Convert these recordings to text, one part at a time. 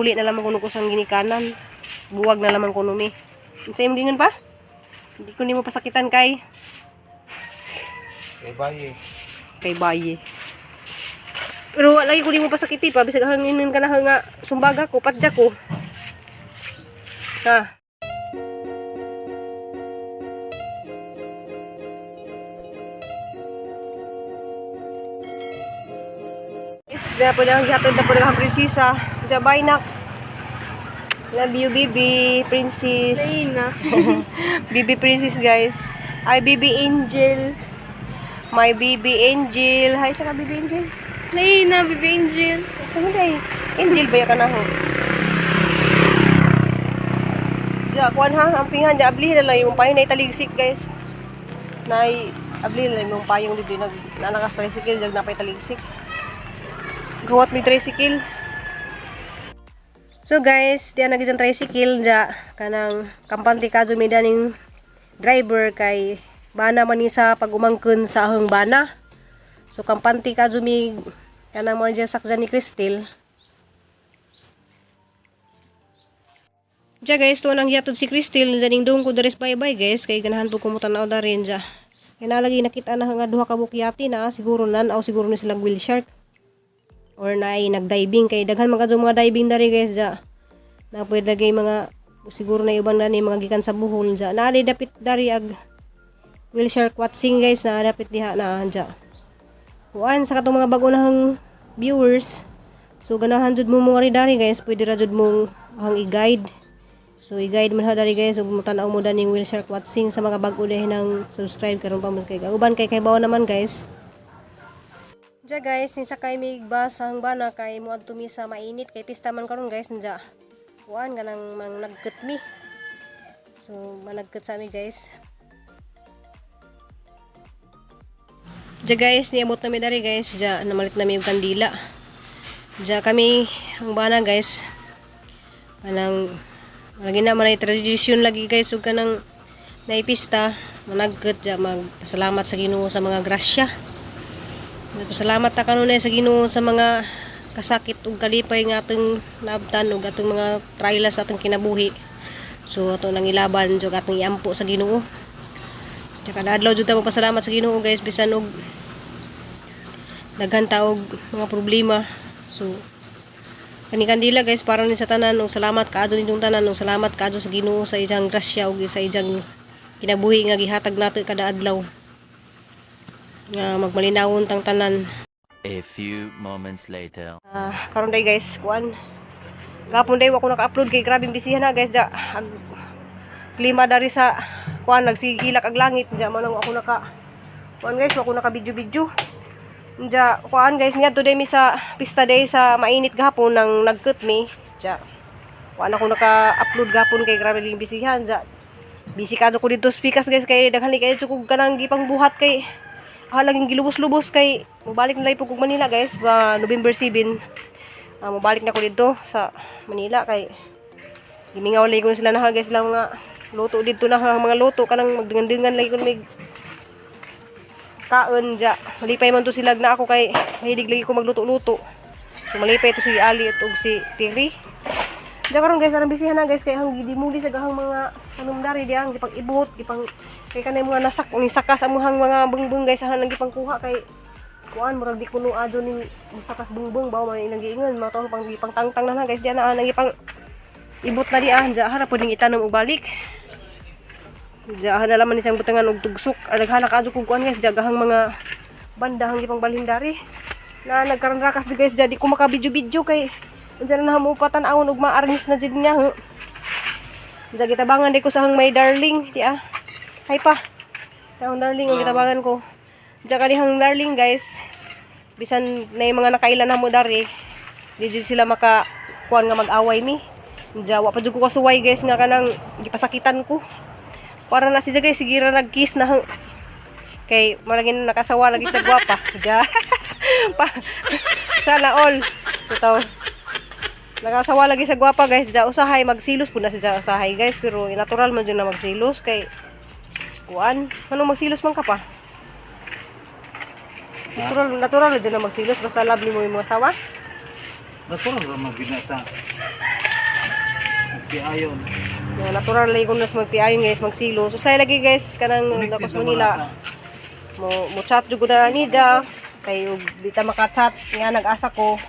Uli na lamang kuno ko sang ginikanan. Buwag na lamang kuno mi. Unsa imong gingon pa? Hindi ko nimo pasakitan kay Kay baye. kay baye. Pero wala lagi ko nimo pasakiti pa bisag hanginin ka na nga sumbaga ko patja ko. Ha. Is na po lang gihatod na po lang ang prinsesa. Jabay nak. Love you, baby princess. Na. Baby princess, guys. Ay, baby angel. My baby angel. Hi, sa ka, baby angel. Lain na, Baby Angel. Sa mo day? Angel ba ya ka na ho? Ja, kuan ha, ang pingan, ja, ablihin na lang yung payong na italigsik, guys. Nay, ablihin na lang yung payong dito, nag, nanakas tricycle, jag napay taligsik. Gawat may tricycle. So guys, diyan na gid tricycle ja kanang kampante ka mi ning driver kay bana man ni sa pagumangkon sa ahong bana. So kampante ka mi kanang mo diyan sakjan ni Cristel. Ja guys, to nang hiyatod si Cristel daning dong ko daris bye bye guys kay ganahan po kumutan na darin ja. Kay nalagi nakita na nga duha ka bukyati na siguro nan aw siguro ni sila whale shark or naay nagdiving kay daghan man kadto mga diving dari guys ja. Na pwede lagi mga siguro na uban gani mga gikan sa Bohol ja. Naa di dapit dari ag whale shark watching guys na dapit diha na ja. Kuan sa katong mga bago nahang viewers. So ganahan jud mo mga ri dari guys, pwede ra jud mong ang i-guide. So i-guide man ha dari guys ug mutan-aw mo daning whale shark watching sa mga bag-o dahil nang subscribe karon pa mo kay uban kay kay naman guys. Ja guys, ni sakay mig bus ang bana kay moadto mi sa mainit kay pista man karon guys nja. Kuan kanang mang nagket mi. So managket sa mi guys. Ja guys, niabot na mi dari guys. Ja namalit na mi og kandila. Ja kami ang bana guys. Kanang lagi na man ay tradisyon lagi guys ug kanang naipista managket ja magpasalamat sa Ginoo sa mga grasya. Nagpasalamat ta kanunay sa Ginoo sa mga kasakit ug kalipay nga atong naabtan ug atong mga trials sa atong kinabuhi. So ato nang ilaban jud atong iampo sa Ginoo. Tsaka adlaw jud ta magpasalamat sa Ginoo guys bisan og daghan ta og mga problema. So kani kandila guys para ni sa tanan ug salamat kaadto ninyong tanan ug salamat kaadto sa Ginoo sa iyang grasya ug sa iyang kinabuhi nga gihatag nato kada adlaw nga magmalinawon tang tanan. A few moments later. Ah, karon day guys, kuan. Gapon day wa ko naka-upload kay grabing bisihan na guys ja. Ag klima dari sa kuan nagsigilak ag langit ja man ang ako naka kuan guys, wa ko naka video-video. Ja, kuan guys, niadto day mi sa pista day sa mainit gahapon nang nagkut mi. Ja. Kuan ako naka-upload gahapon kay grabe ling bisihan ja. Busy kadto ko dito sa pikas guys kay daghan ni kay kog kanang gipang buhat kay laging gilubos-lubos kay mobalik na lang po kog Manila guys ba November 7. Ah, mobalik na ko dito sa Manila kay gimingaw lagi ko sila na guys lang mga luto dito na ang mga luto kanang magdangan-dangan lagi ko may kaon ja. Malipay man to sila na ako kay mahilig lagi ko magluto-luto. So malipay to si Ali at ug si Terry. Diya karon guys, arang bisihan na guys kay ang gidimuli sa gahang mga anong dari diya ang gipang ibot, gipang kay kanay mga nasak ni sakas ang mga bungbong guys ang gipang kuha kay kuan murag di kuno adto ning musakas bungbong ba man ilang giingon mga tong pang gipang tangtang na na guys diya na ang gipang ibot na di ah diya hara pud ning itanom og balik. Diya na laman isang butangan og tugsok. Daghan na kaadto kog kuan guys diya gahang mga banda ang gipang balhin dari. Na nagkaron rakas di guys diya di ko maka-video-video kay unsa na mo patan-awon og maarnis na jud niya. Huh? Diya gitabangan di ko sa hang my darling di ah. Hay pa. Sa hang darling ang gitabangan ko. Diya kanihang darling guys. Bisan na yung mga nakailan na mo dari, di jud sila maka kuan nga mag-away mi. Diya wa pa jud ko kasuway guys nga kanang gipasakitan ko. Para na siya guys, sige ra nag-kiss na kay malagin nakasawa lagi sa gwapa. Diya. Pa, sana all. Totoo. Nakasawa lagi sa gwapa guys. Diya usahay magsilos po na siya usahay guys pero natural man jud na magsilos kay kuan. Anong magsilos man ka pa? Natural natural jud na magsilos basta love nimo imong asawa. Natural ra man gyud na sa Magtiayon. Nga, natural lagi ko nas magtiayon guys, magsilo. So say lagi guys kanang Connected lakos na mga Manila. sa Mo mo chat jud ko na nida kay og di ta maka-chat nga nag-asa ko.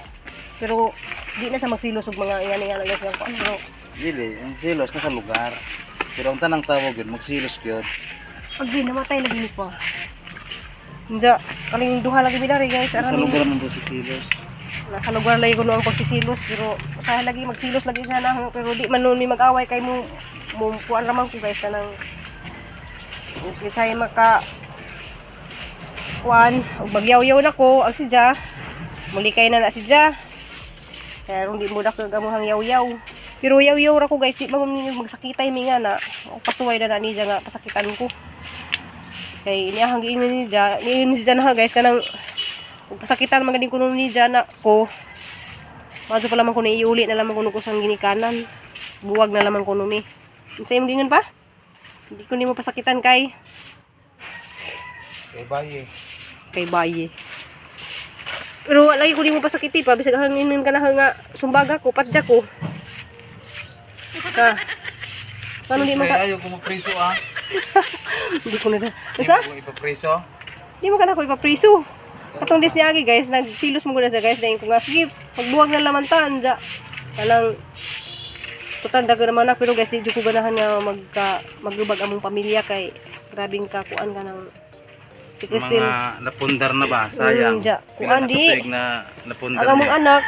Pero di na sa magsilos og mga ingani nga guys nga kuan pero Dili, ang silos nasa lugar. Pero ang tanang tawag yun, magsilos yun. Pag di namatay lagi ni pa. Unja, kaling duha lagi bidari guys, Nasa aron lugar man doon si silos. Nasa lugar lagi ko ang pagsisilos pero usahay lagi magsilos lagi sana pero di man nun mi mag-away kay mo mo kuan ra man ko guys kanang kisay maka kuan og magyawyaw na ko ang si Ja mulikay na na si Ja kaya rong di mo dakog amuhang yaw-yaw pero yaw-yaw ra ko guys, di man mo magsakitay mi nga na o pasuway na na niya nga pasakitan ko kay niya hang giingon ni Ja, niingon si Ja na guys kanang ug pasakitan man ganing kuno ni Ja na ko. Madto pa lamang ko iuli na lamang kuno ko sa ginikanan. Buwag na lamang kuno mi. Unsa imong giingon pa? Hindi ko nimo pasakitan kay Kay baye. kay baye. Pero wala lagi ko nimo pasakiti pa bisag hanginin ka na nga sumbaga ko patja ko. Ka. Ano di man ka Kaya ayaw ko magpriso ah. Hindi ko na. Unsa? Ayaw ko ipapriso. Di mo ka na ko ipapriso. Katong dis niya guys, nagsilos mo gud na siya guys, dahil ko nga sige, pagbuwag na laman ta anja. Kanang total dago naman na pero guys, di jud ko ganahan nga magka magubag among pamilya kay grabing kakuan ka ng si Christine. Mga napundar na ba? Sayang. Ja. Pila Kuan na di. katuig na napundar Ang among niya. anak,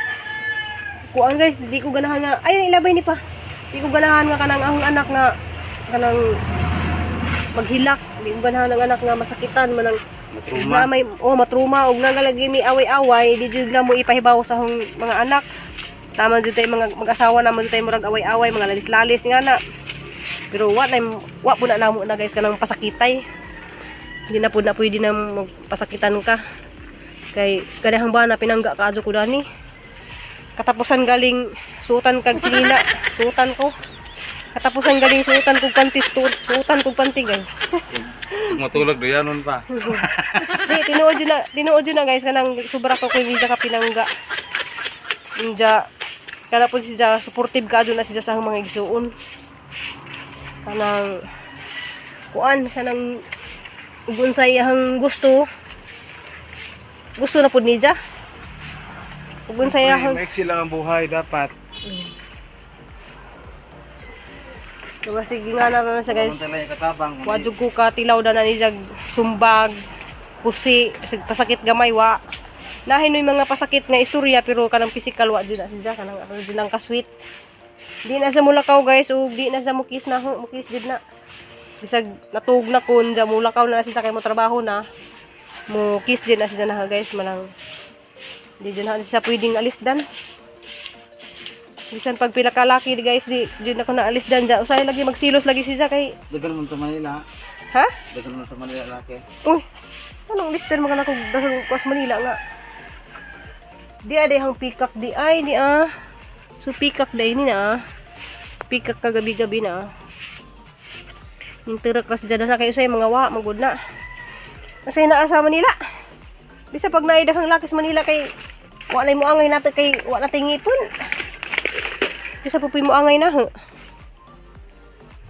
kuan guys, di ko ganahan nga ayun ilabay ni pa. Di ko ganahan nga kanang ahong anak nga kanang maghilak, di ko ganahan ang anak nga masakitan manang Matruma. Na may oh matruma og nagalagi mi away-away, di jud na mo ipahibaw sa akong mga anak. Tama jud tay mga mag-asawa na man jud tay murag away-away, mga lalis-lalis nga na. Pero wa na wa po na namo na guys kanang pasakitay. Hindi na po na pwede na magpasakitan ka. Kay kanahang ba na pinangga ka adto ko dani. Katapusan galing suotan kag sinina, suotan ko. Katapusan galing suotan kog panty, suotan kog panty guys. Kung matulog, doyanon pa. Di, tinuod yun na guys, kanang sobra ko kung hindi ka pinangga. Inja, kana po siya, supportive ka na siya sa mga igsuon. Kanang, kuan, kanang, ugunsay ang gusto, gusto na po niya. Ugunsay ang, Maiksi lang ang buhay dapat. Diba, sige nga na na siya guys. Guys. Wala katabang. kundi- Wa jud ko katilaw na ni jag sumbag, pusi, sig pasakit gamay wa. Nahinoy mga pasakit nga istorya pero kanang physical wa jud na siya kanang ano jud ang kasweet. Di na sa mulakaw guys ug di na sa mukis na ho, mukis jud na. Bisag natug na kun ja mulakaw na siya kay mo trabaho na. Mo kiss jud na siya na guys manang di jud na siya pwedeng alis dan. Bisan pag pila ka laki di guys di jud na ko na alis dan ja. Usahay lagi magsilos lagi siya kay Dagan mo sa Manila. ha? Dagan mo sa Manila laki. Uy, anong lister mga nako dasang kuas Manila nga. Di ade hang pikak di ay ni ah. So pikak day ni na ah. Pikak kagabi-gabi na ah. Ning tirak ras dyan na kayo sa mga wa magud na. Kasi naa sa Manila. Bisa pag naida kang lakis Manila kay wa na mo angay nato kay wa na tingipon. Bisa pupoy mo angay na ho.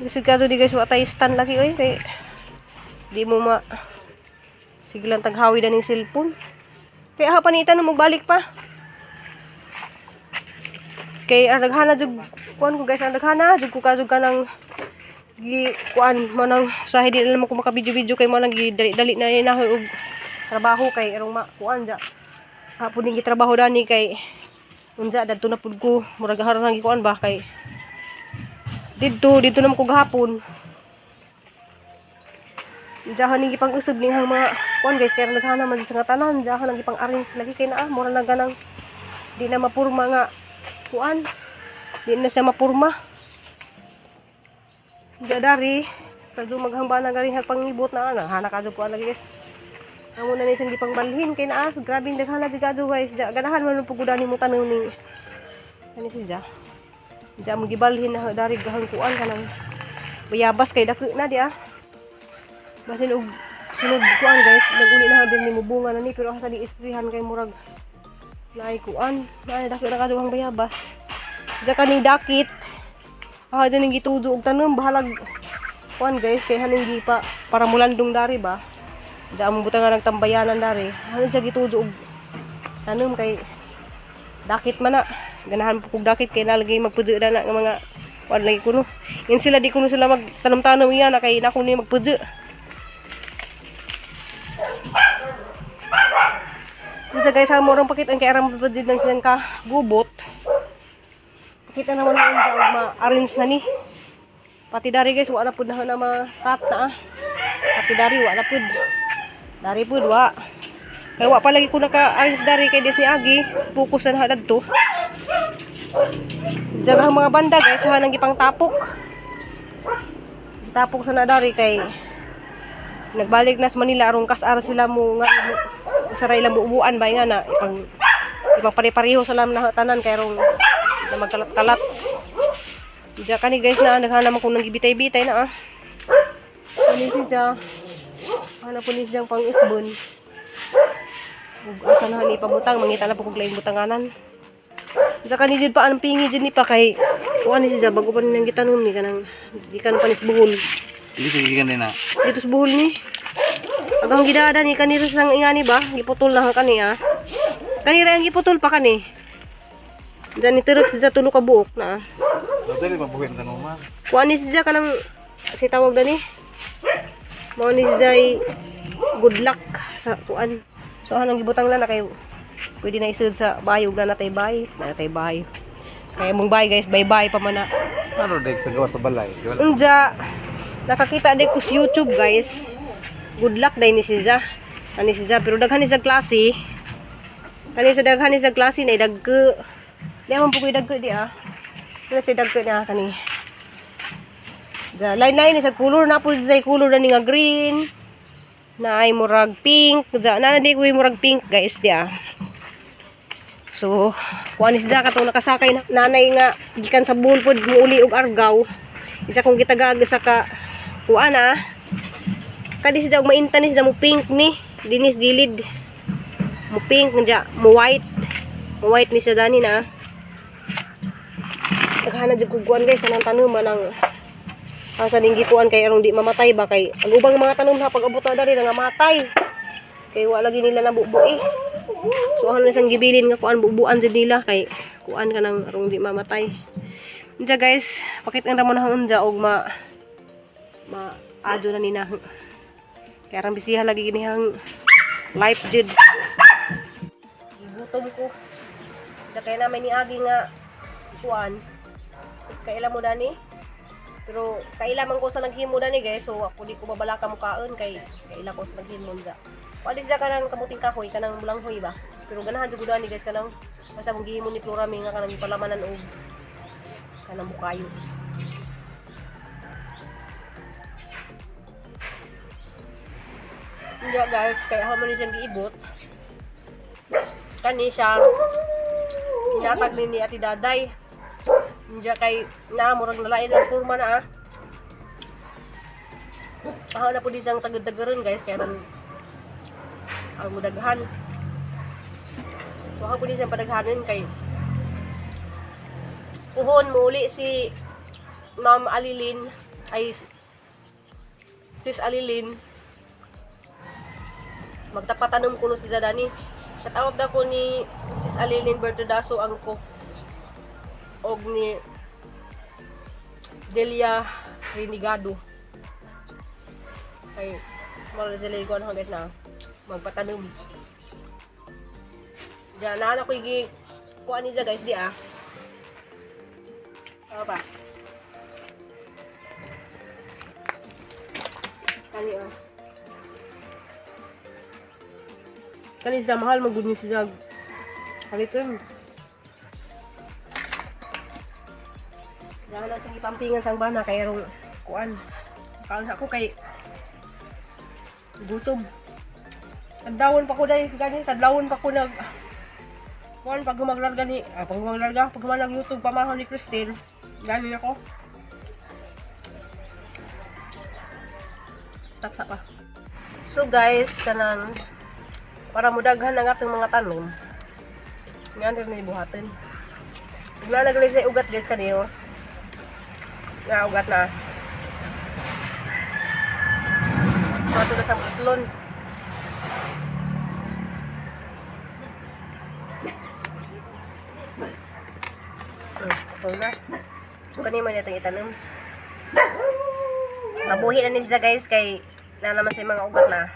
Bisag kato di guys wa tay stand lagi oy kay di mo ma sige lang taghawi na ning cellphone. Kaya ha panitan mo magbalik pa. Kay ang daghana jud kuan ko guys, ang daghana jud ko ka jud kanang gi kuan mo nang sa di na lang ko maka-video-video kay mo nang gi dali-dali na ni nahoy og trabaho kay arong ma kuan ja. Hapon ning gitrabaho dani kay unsa dadto na pud ko murag haron nang gikuan ba kay didto didto naman ko gahapon. Diyan ning gipang usab ning hang mga kuan guys kay naghana man sa nga tanan diyan nang gipang arrange lagi kay naa mura na ganang di na mapurma nga kuan di na siya mapurma. Diya dari sa do maghamba na galing hagpangibot na ana hana ka jud kuan lagi guys. Amo na ni isang gipang balhin kay naa grabing daghana jud kadto guys. Diya ganahan man pugudan nimo tanom ning kani si Diya. Diya mo gibalhin na dari gahang kuan kanang bayabas kay dako na di ah. Basin og sunod kuan guys, naguli na din nimo bunga na ni pero asa di isprihan kay murag Naay kuan, naay dako na kaduhang bayabas. Diya kaning dakit. Ah, diyan ang gitudo og tanom bahalag kuan guys kay haning gipa para mulandong dari ba. Diya among butangan ng tambayanan dari. Hanin siya gitudo og tanom kay dakit man na. Ganahan po kog dakit kay nalagay magpudyo na na nga mga kuan lagi kuno. Yun sila di kuno sila magtanom-tanom iya na kay nako ni magpudyo. Dito guys, ang morong pakit ang kay aram pa din ng siyang ka gubot. Pakita naman ang dyan, ma-arrange na ni. Pati dari guys, wala pud na na ma-cut na ah. Pati dari, wala pud. Dari pud, wa. Kay wa pa lagi ko naka-arrange dari kay Disney Agi. Focus na hadad to. Diyan ang mga banda guys, ha, nang gipang tapok. Tapok sa na dari kay nagbalik na sa Manila aron kas-ara sila mo nga sa ilang buuan ba nga na ipang ipang pare-pareho sa lam na tanan kay rong na magkalat-kalat. Diya kani guys na naghanap ko ng gibitay-bitay na ah. Kani siya. Hanap po ni siyang pang-isbon. Ug asa na ni pabutang mangita na po kog laing butanganan. Diya kani jud pa ang pingi jud ni pa kay kuan ni siya bago pa ni nang gitanom ni kanang gikan pa ni sa Bohol. Dili sige gikan din na. Dito sa Bohol ni. Agang gidada ni kanira sang ingani ba? Giputol na kani ah. Kanira ang giputol pa kani. Diyan ni tirok siya tulo ka buok na ah. Dili mabuhin tanuman. Kuan ni siya kanang si tawag dani. Mao ni siya ay good luck sa kuan. So anong gibutang na na kay pwede na isud sa bayog na natay bay, na natay bay. Kaya mong bay guys, bye bye pa man na. Ano dek sa gawas sa balay? Di wala. Unja, nakakita din ko sa YouTube guys. Good luck day ni siya. Ani siya pero daghan ni sa klase. Kani sa daghan ni sa klase na dagko. Di man po ko'y dagko di ah. Ano si dagko na kani. Ja, line line ni sa color na po sa color na ni nga green. Na ay murag pink. Ja, na di ko murag pink guys di ah. So, kuan isda katong nakasakay na nanay nga gikan sa Bohol pod muuli og Argao. Isa kong gitagag sa ka kuan ah. Kadi siya og mainta ni siya mo pink ni dinis gilid. Mo pink nga mo white. Mo white ni siya dani na. Naghahanap jud kog kuan guys anang tanom ang sa ning gikuan kay aron di mamatay ba kay ang ubang mga tanom ha pag abot na dari nga matay. Kay wa lagi nila nabubui. So ano isang gibilin nga kuan bubuan jud nila kay kuan ka nang arong di mamatay. Unja guys, pakit ang ramon ang unja og ma ma adyo na nina. Kaya rang bisiha lagi ginihang life jud. Gigutom ko. Unja kay namin ni Agi nga kuan. Kaila mo dani? Pero kaila man ko sa naghimo dani guys, so ako di ko mabalaka mukaon kay kaila ko sa naghimo unja. Wali siya kanang kamuting kahoy, kanang mulanghoy ba. Pero ganahan jud ko dani guys kanang basta mong gihimo ni Flora may nga kanang gipalamanan og kanang bukayo. Hindi guys, kaya ako man ni siyang giibot. Kani siya hinatag ni Ate Daday. Hindi kay na murag nalain ang kurma na ah. Ako na po di siyang tagod-tagoron guys kaya ron ang mudaghan. Waka po di siyang padaghanin kay uhon muuli si Ma'am Alilin ay Sis Alilin magtapatanom kuno si Zadani. Shout out na ko ni Sis Alilin Bertadaso angko og ni Delia Renegado. Ay, mara sila yung ano guys na magpatanom. Diyan, na ko igi kuha niya guys di ah. Ano pa? Kani ah. Kani siya mahal magud ni siya. Kalitin. Dahil lang sa ipampingan sang bana kay rong kuan. Kaon sa ako kay gutom. Tadlawon pa ko dahil gani, tadlawon pa ko nag kuan pag gumaglarga ni, ah, pag gumaglarga, pag gumanag YouTube pamahon ni Christine. Gani ako. Taksa pa. So guys, kanang para mudaghan ang atong mga tanom. Nga na buhatin. Wala na sa ugat guys kaniyo. Nga ugat na. So ato na sa putlon. Ito na. So kanina man natin itanom. Mabuhi na ni siya guys kay na naman sa mga ugat na.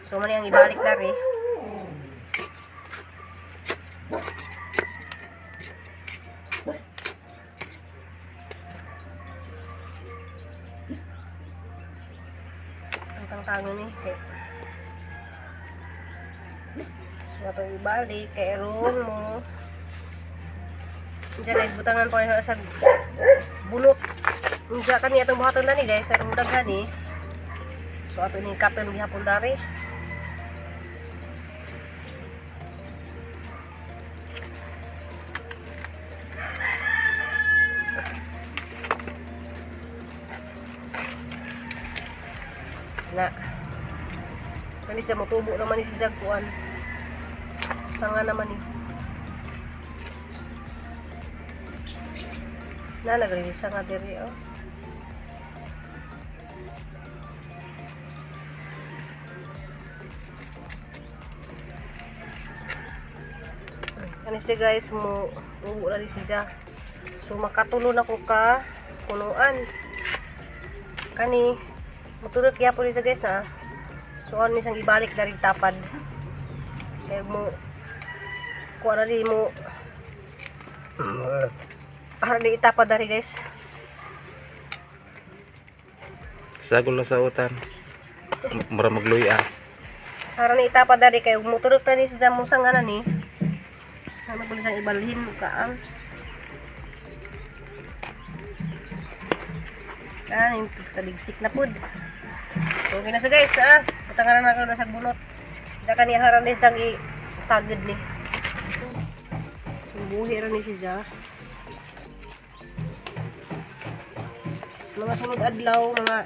So man ang ibalik dari. Ang tangtangan ni. Okay. So atong ibalik kay erong mo. Diyan guys, butangan po kayo sa bunot. Diyan kani atong buhaton na ni guys, sa daghan ni. So ato ni kapon gihapon dari. Na. Kani siya motubo naman ni si Jagkuan. Sanga naman ni. Na nagrelisa nga diri oh. Ano siya guys, mo ubo na rin siya. So makatulo na ko ka punuan. Kani mutulot kaya po siya guys na. So ano isang ibalik dari tapad. Kaya mo kuha na rin mo para di itapad dari guys. Sagol na sa utan. Mura magluya. Para ni itapad dari kay mutulot na ni siya mo nga na ni. Ano po siyang ibalhin kaang. Ah, yung taligsik na pud. So, okay na siya guys, ah. Butangan na ako na sa bunot. Diyan ka niya haran ni siyang itagid ni. So, buhi ra ni siya. Mga sunod adlaw, mga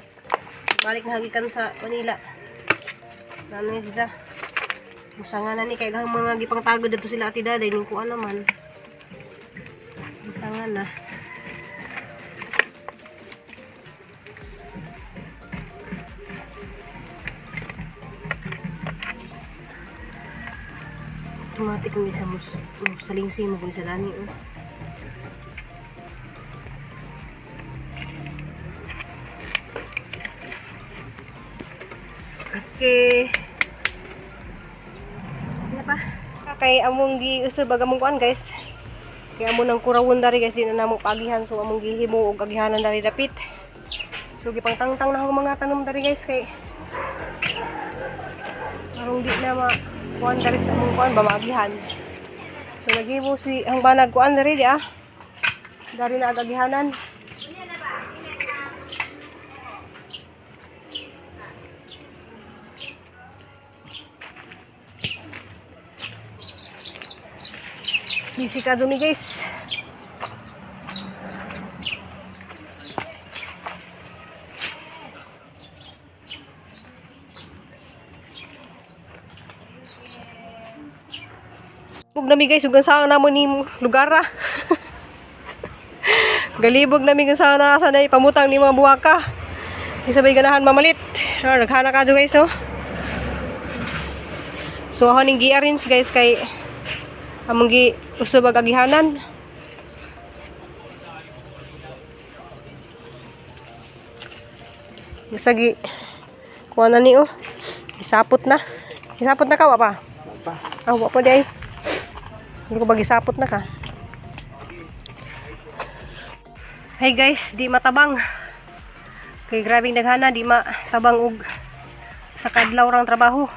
balik na hagikan sa Manila. Ano ni siya? Musanga na ni kay ang mga gipangtagod dito sila ati daday ning kuan naman. Musanga na. Automatic ni sa mus salingsi mo kung sa gani oh. Okay. Ano pa? Kay among giusab ag among kuan guys. Kay amo nang kurawon dari guys di na namo pagihan so among gihimo og agihanan dari dapit. So gipangtangtang na akong mga tanom dari guys kay arong di na ma kuan dari sa among kuan ba maagihan. So naghimo si ang banag kuan dari di ah. Dari na ag agihanan. Busy ka dumi guys. Bug nami guys, ug saan namo ni lugar ah. Galibog nami kung saan na sanay pamutang ni mga buwaka. Isabay ganahan mamalit. Ah, naghana ka guys oh. So ako ning gi-arrange guys kay among gi usab ag agihanan. Gisagi kuha na ni oh. Isapot na. Isapot na ka wa pa? Pa. Ah, wa pa di ay. Hindi ko ba gisapot na ka? Hey guys, di matabang. Kay grabing daghana, di matabang og sa kadlaw rang trabaho.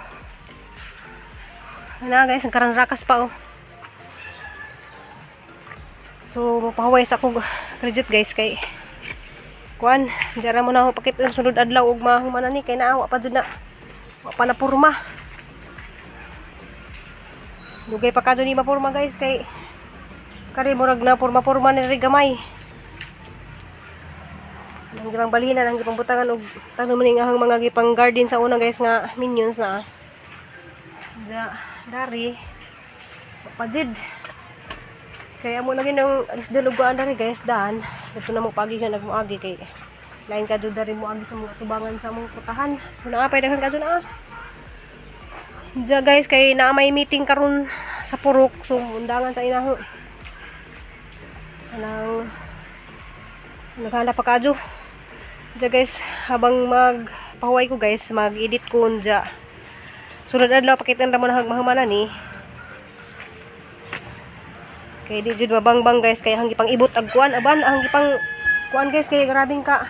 Ano guys, ang karanrakas pa oh. So, mapahuway sa akong credit guys kay kuan, diyara mo na ako pakit ang sunod adlaw og mahuman ni kay naawa pa jud na. Wa pa na purma. Dugay pa kadto ni mapurma guys kay kari murag na purma-purma ni ri gamay. Ang gipang balhinan, ang gipang butangan og tanom ni nga ang mga gipang garden sa una guys nga minions na. Da, dari. Pajid. Kaya mo lagi nang alis dalugaan dari, guys, daan. Dito na mo pagi nga nagmuagi kay lain ka jud dari mo agi sa mga tubangan sa mong putahan. So naa pay daghan ka na ah. Diya, guys, kay naa may meeting karon sa purok, so undangan sa inaho. Anang naghanap pa kadyo. Diya, guys, habang magpahuway ko, guys, mag-edit ko unja. Sunod adlaw pakitan ra mo na hagmahumana ni. Kay di jud mabangbang, guys, kay hanggi pang ibot ag kuan aban hanggi pang kuan, guys, kay grabing ka.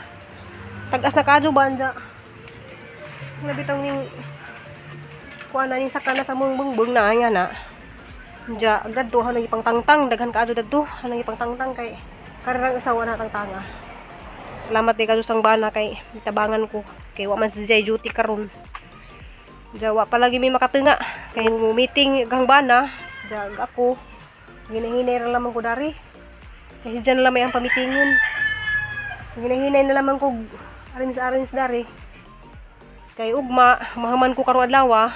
Tag-as na kadyo ba anja. Labitang ning kuan na ning saka na sa mong bungbung na nga na. Anja agad to hanang ipang tangtang daghan kaadyo dadto hanang ipang tangtang kay karang asawa na tangtanga. Salamat ni kadyo sang bana kay tabangan ko kay wa man si Jay duty karon. Jawa palagi may makatunga kay mo meeting gang bana jag ako ginahinay ra lamang ko dari kasi dyan na lang may ang pamitingon. Ginahinay na lamang ko arins-arins dari kay ugma mahaman ko karong adlaw ah.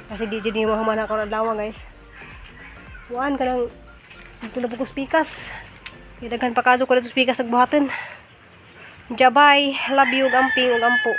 Kasi di jud ni mahaman ako karong adlaw, guys. Kuan ka nang dito na po ko spikas kay daghan pa kadyo ko dito spikas ag buhaton. Jabay, love you ug amping ug ampo.